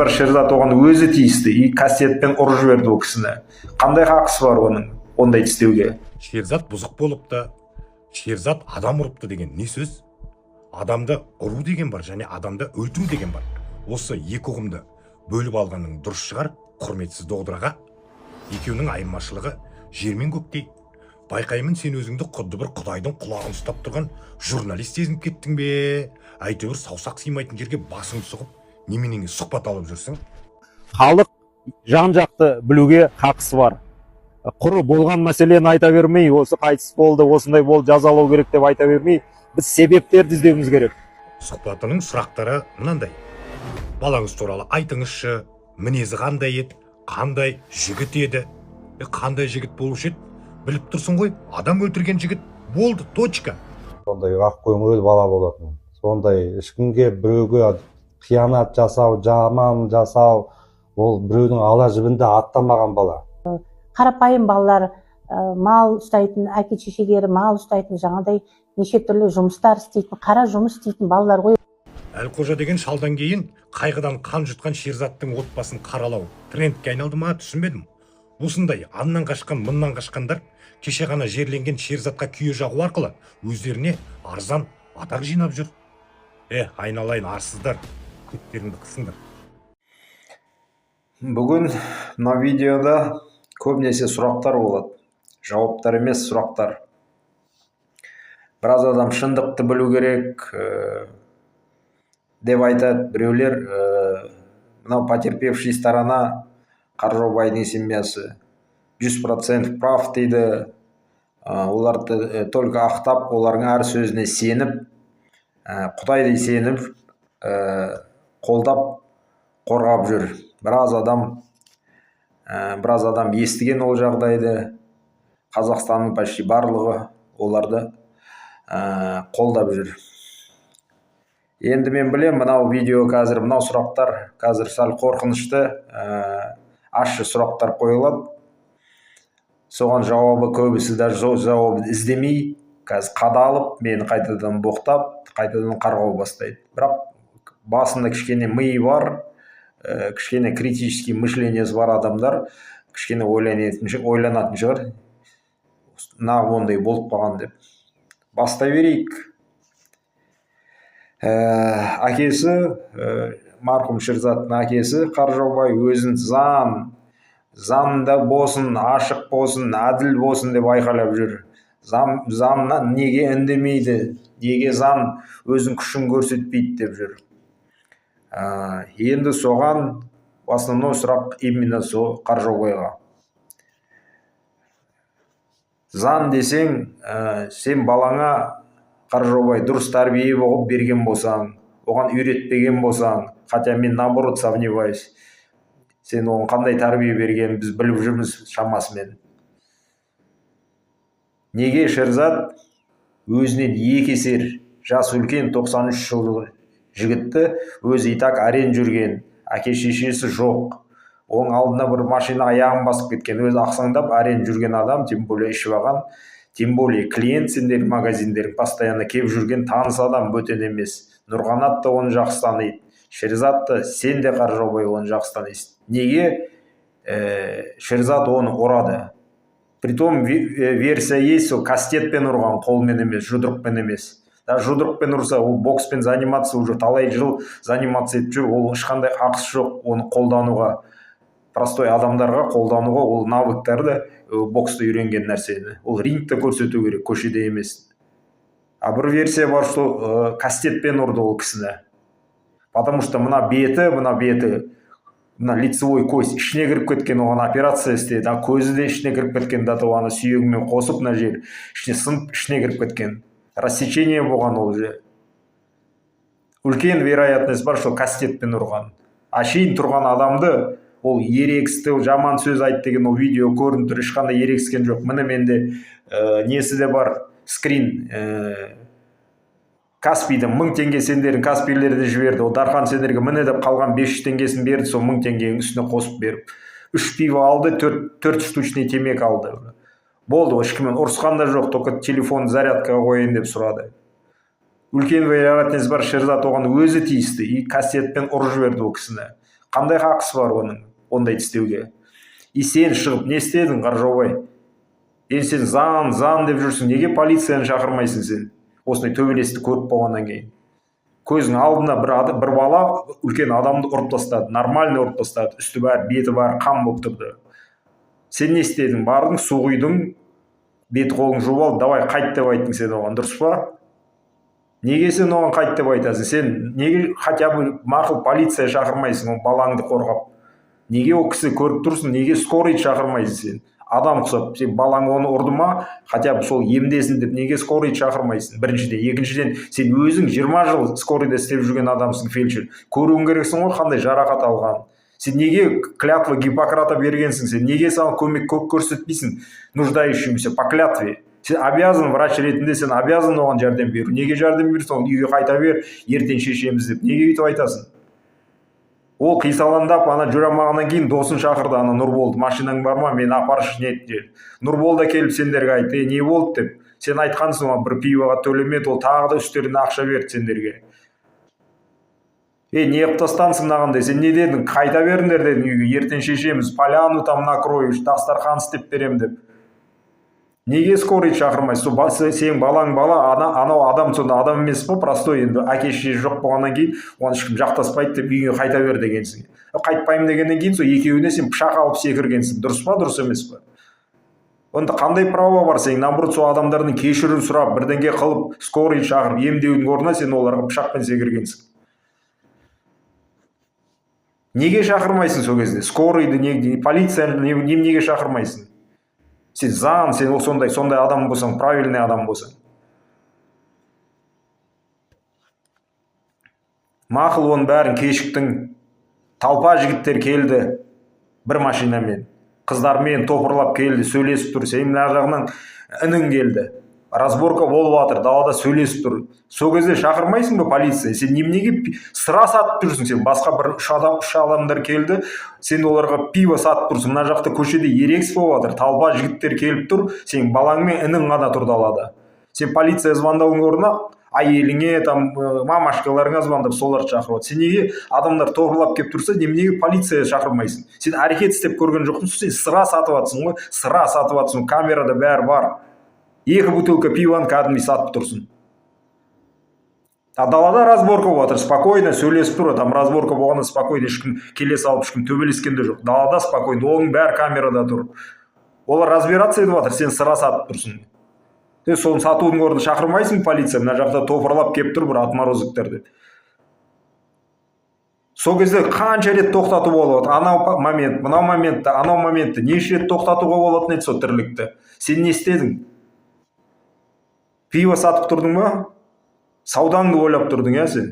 Шерзат оған өзі тиісті и кастетпен ұрып жіберді ол кісіні. Қандай хақысы бар оның ондай істеуге? Шерзат бұзық болыпты, Шерзат адам ұрыпты деген не сөз? Адамды ұру деген бар және адамды өлтіру деген бар. Осы екі ұғымды бөліп алғаның дұрыс шығар, құрметсіз доғдыр аға. Екеуінің айырмашылығы жер мен көктей. Байқаймын, сен өзіңді құдды бір құдайдың құлағын ұстап тұрған журналист сезініп кеттің бе, әйтеуір саусақ сыймайтын жерге басыңды сұғып, неменеңе сұхбат алып жүрсің? Халық жан жақты білуге хақысы бар. Құр болған мәселені айта бермей, осы қайтыс болды, осындай болды, жазалау керек деп айта бермей, біз себептерді іздеуіміз керек. Сұхбатының сұрақтары мынандай: «Балаңыз туралы айтыңызшы, мінезі қандай еді, қандай жігіт еді?» Е, қандай жігіт болушы еді, біліп тұрсың ғой, адам өлтірген жігіт болды, точка. Сондай ақкөңіл бала болатын. Сондай ешкімге, біреуге қиянат жасау, жаман жасау, ол біреудің ала жібін де аттамаған бала. Қарапайым балалар, мал ұстайтын, әке шешелері мал ұстайтын, жаңағыдай неше түрлі жұмыстар істейтін, қара жұмыс істейтін балалар ғой. Әлқожа деген шалдан кейін қайғыдан қан жұтқан Шерзаттың отбасын қаралау трендке айналды ма, түсінбедім. Осындай аннан қашқан, мыннан қашқандар кеше ғана жерленген Шерзатқа күйе жағу арқылы өздеріне арзан атақ жинап жүр. Е, айналайын арсыздар, көттеріңді қысыңдар. Бүгін мына видеода көбінесе сұрақтар болады, жауаптар емес, сұрақтар. Біраз адам шындықты білу керек деп айтады біреулер. Мынау потерпевший сторона, Қаржаубайдың семьясы, 100% прав дейді. Оларды только ақтап, олардың әр сөзіне сеніп, құдайдай сеніп, қолдап, қорғап жүр біраз адам. Біраз адам естіген ол жағдайды, Қазақстанның почти барлығы оларды қолдап жүр. Енді мен білем, мынау видео қазір, мынау сұрақтар қазір сәл қорқынышты, ащы сұрақтар қойылады. Соған жауабы көбісі даже сол жауабын іздемей, қазір қадалып, мені қайтадан боқтап, қайтадан қарғау бастайды. Бірақ басында кішкене ми бар, кішкене критический мышлениесі бар адамдар кішкене ойланатын шығар, нағып ондай болып қалған деп. Бастай берейік. Әкесі, марқұм Шерзаттың әкесі Қаржаубай өзін заң заңда болсын, ашық болсын, әділ болсын деп айқайлап жүр. Заң, заңнан неге үндемейді, неге заң өзінің күшін көрсетпейді деп жүр. Енді соған основной сұрақ именно сол Қаржаубайға. Заң десең, сен балаңа, Қаржаубай, дұрыс тәрбие болып берген болсаң, оған үйретпеген болсаң, хотя мен, наоборот, сомневаюсь, сен оған қандай тәрбие бергенін біз біліп жүрміз шамасымен. Неге Шерзат өзінен екі есер жас үлкен, 93 жылғы жігітті, өзі и так әрең жүрген, әке шешесі жоқ, оның алдына бір машина аяғын басып кеткен, өзі ақсаңдап әрең жүрген адам, тем более ішіп алған, тем более клиент, сендердің магазиндерің постоянно келіп жүрген таныс адам, бөтен емес. Нұрғанат та оны жақсы таниды, Шерзат та, сен де, Қаржаубай, оны жақсы танисың. Неге Шерзат оны ұрады? Притом версия есть, сол кастетпен ұрған, қолмен емес, жұдырықпен емес. Даже жұдырықпен ұрса, ол бокспен заниматься уже талай жыл заниматься етіп жүр, ол ешқандай ақысы жоқ оны қолдануға, простой адамдарға қолдануға. Ол навыктарды, бокста үйренген нәрсені ол рингте көрсету керек, көшеде емес. А бір версия бар, что кастетпен ұрды ол кісіні, потому что мына беті, мына беті, мына лицевой кость ішіне кіріп кеткен, оған операция істеді. А көзі де ішіне кіріп кеткен, до того ана сүйегімен қосып, мына жер ішіне сынып, ішіне кіріп кеткен, рассечение болған ол уже. Үлкен вероятность бар, что кастетпен ұрған. Әшейін тұрған адамды ол ерегісті, жаман сөз айтты деген ол видео көрініп тұр, ешқандай ерегіскен жоқ. Міне, менде несі де бар, скрин. Каспийден 1000 теңге сендердің Каспийлерде жіберді ол. Дархан сендерге міне деп қалған 500 теңгесін берді, сол 1000 теңгенің үстіне қосып беріп, үш пиво алды, төрт штучный темекі алды, болды. Ешкіммен ұрысқан да жоқ, только телефон зарядкаға қояйын деп сұрады. Үлкен вероятность бар, Шерзат оған өзі тиісті и кастетпен ұрып жіберді ол кісіні. Қандай хақысы бар оның ондай істеуге? И сен шығып не істедің, Қаржаубай? Енді сен заң, заң деп жүрсің, неге полицияны шақырмайсың сен? Осындай төбелесті көріп болғаннан кейін. Көзің алдына бір бала үлкен адамды ұрып тастады, нормально ұрып тастады, үсті бәрі, беті бәрі қан болып тұрды. Сен не істедің? Бардың, су құйдың, беті қолың жуып алды, давай қайт деп айттың сен оған, дұрыс па? Неге сен оған қайт деп айтасың? Сен неге хотя бы мақұл полиция шақырмайсың, ол балаңды қорғап? Неге ол кісі көріп тұрсың, неге скорый шақырмайсың сен? Адам құсап, сен балаң оны ұрды ма, хотя бы сол емдесін деп неге скорый шақырмайсың? Біріншіден. Екіншіден, сен өзің 20 жыл скорыйда істеп жүрген адамсың, фельдшер. Көруің керексің ғой, қандай жарақат алған. Сен неге клятва Гиппократа бергенсің? Сен неге саған көмек көп көрсетпейсің нуждающимся по клятве? Сен обязан, врач ретінде сен обязан оған жәрдем беру. Неге жәрдем бересің? Ол үйге қайта бер, ертең шешеміз деп. Неге өйтіп айтасың? Ол қисаландап, ана жүре алмағаннан кейін досын шақырды, ана Нұрболды, машинаң бар ма, мені апаршы, не деді. Нұрбол да келіп сендерге айтты, не болды деп. Сен айтқансың оған, бір пивоға төлемеді, ол тағы да үстеріне ақша берді сендерге. Не қылып тастансың мынағандай, сен не дедің, қайта беріңдер дедің үйге, ертең шешеміз, поляну там накрою, дастархан істеп беремін деп. Неге скорый шақырмайсың? Сол сенің балаң бала, анау адам сонда адам емес па, простой енді әке шешесі жоқ болғаннан кейін оған ешкім жақтаспайды деп үйіңе қайта бер дегенсің. Қайтпаймын дегеннен кейін сол екеуіне сен пышақ алып секіргенсің, дұрыс па, дұрыс емес па? Онда қандай право бар сенің, наоборот, сол адамдардың кешірім сұрап, бірдеңе қылып, скорый шақырып емдеудің орнына сен оларға пышақпен секіргенсің. Неге шақырмайсың сол кезде? Скорыйды, не, полицияны неменеге шақырмайсың? Сен заң, сен сондай адам болсаң, правильный адам болсаң. Мақұл, оның бәрін кешіктің. Толпа жігіттер келді бір машинамен. Қыздармен топырлап келді, сөйлесіп тұр. Сенің мына жағынан інің келді. Разборка болып жатыр, далада сөйлесіп тұр. Сол кезде шақырмайсың ба полиция? Сен неменеге сыра сатып жүрсің сен? Басқа бір үш адамдар келді, сен оларға пиво сатып тұрсың. Мына жақта көшеде ерегіс болып жатыр, толпа жігіттер келіп тұр, сенің балаң мен інің ғана тұр далада. Сен полиция звондаудың орнына әйеліңе, там, мамашкаларыңа звондап, соларды шақырып жатыр. Сен неге адамдар топырлап келіп тұрса, неменеге полиция шақырмайсың? Сен әрекет істеп көрген жоқсың, сен сыра сатып жатсың ғой, сыра сатып жатсың, камерада бәрі бар. 2 бутылка пиваны кәдімгідей сатып тұрсың. А далада разборка болып жатыр, спокойно сөйлесіп тұр, там разборка болғанда спокойно ешкім келе салып, ешкім төбелескен де жоқ. Далада спокойно, оның бәрі камерада тұр. Олар разбираться етіп жатыр, сен сыра сатып тұрсың. Сен соны сатудың орнына шақырмайсың полиция, мына жақта топырлап келіп тұр бір отморозоктар деп. Сол кезде қанша рет тоқтату болады? Анау момент, мынау моментті, анау моментті неше рет тоқтатуға болатын еді сол тірлікті? Сен не істедің? Пиво сатып тұрдың ба? Саудаңды ойлап тұрдың, иә сен?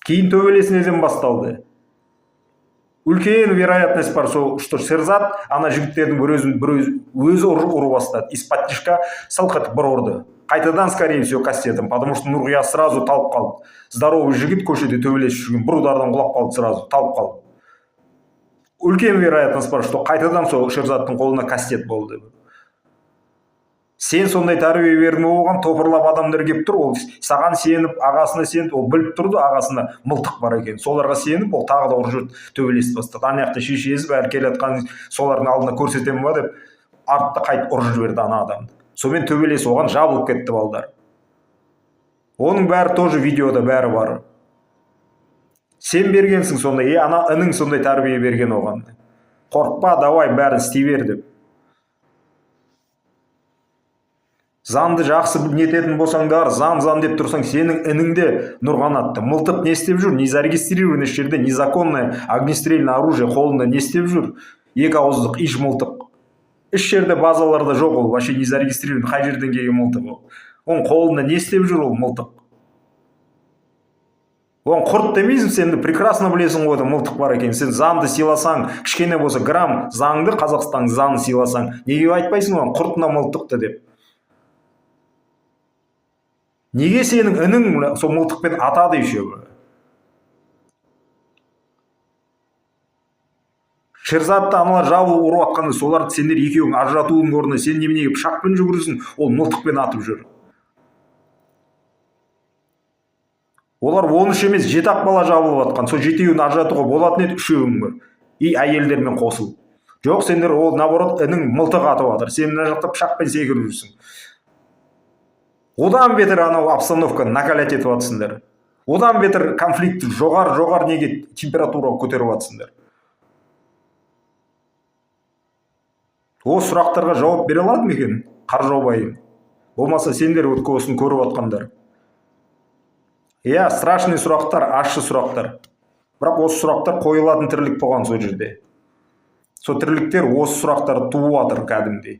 Кейін төбелес неден басталды? Үлкен вероятность бар, сол, что Шерзат ана жігіттердің бір өзін, бір өзі, өзі ұры бастады. Из-под тишка сылқ етіп бір ұрды. Қайтадан, скорее всего, кастетом, потому что Нұрғияз сразу талып қалды. Здоровый жігіт көшеде төбелесіп жүрген, бір удардан құлап қалды сразу, талып қалды. Үлкен вероятность бар, что қайтадан сол Шерзаттың қолына кастет болды. Сен сондай тәрбие бердің оған, топырлап адамдар келіп тұр, ол саған сеніп, ағасына сеніп, ол біліп тұрды ағасына мылтық бар екен. Соларға сеніп, ол тағы да ұрып жүрді, төбелесіп бастады. Ана жақта шешесі бәрі келе жатқан, солардың алдына көрсетемін ба деп, артта қайтып ұрып жіберді ана адамды. Сонымен төбелес оған жабылып кетті балдар. Оның бәрі тоже видеода бәрі бар. Сен бергенсің сондай, ана інің сондай тәрбие берген оған. Қорықпа, давай бәрін істей бер деп. Заңды жақсы нететін болсаңдар, заң заң деп тұрсаң, сенің ініңде Нұрғанатты мылтық не істеп жүр? Не зарегистрированный жерде незаконное огнестрельное оружие қолында не істеп жүр? Екі ауыздық иш мылтық. Еш жерде базаларда жоқ ол, вообще не зарегистрирован, қай жерден келген мылтық ол? Оның қолында не істеп жүр ол мылтық? Оған құрт демейсің, сен де прекрасно білесің ғой, мылтық бар екенін. Сен заңды сыйласаң, кішкене болса грамм заңды, Қазақстанның заңын сыйласаң, неге айтпайсың оған құрт мына мылтықты деп? Неге сенің інің сол мылтықпен атады еще? Шерзатты аналар жабылып ұрып атқанда, соларды сендер екеуің ажыратудың орнына сен неменеге пышақпен жүгіресің, ол мылтықпен атып жүр. Олар 13 емес, жеті-ақ бала жабылып жатқан. Сол жетеуін ажыратуға болатын еді, үшеуін и әйелдермен қосылып. Жоқ, сендер ол наоборот, інің мылтық атып жатыр, сен мына жақта пышақпен секіріп жүрсің. Одан бетер анау обстановканы накалять етіп жатсыңдар, одан бетер конфликтті жоғары жоғары неге температура көтеріп жатсыңдар? Осы сұрақтарға жауап бере алады ма екен Қаржаубайым? Болмаса сендер осыны көріп жатқандар. Иә, страшный сұрақтар, ащы сұрақтар. Бірақ осы сұрақтар қойылатын тірлік болған сол жерде. Сол тірліктер, осы сұрақтар туып жатыр кәдімгідей.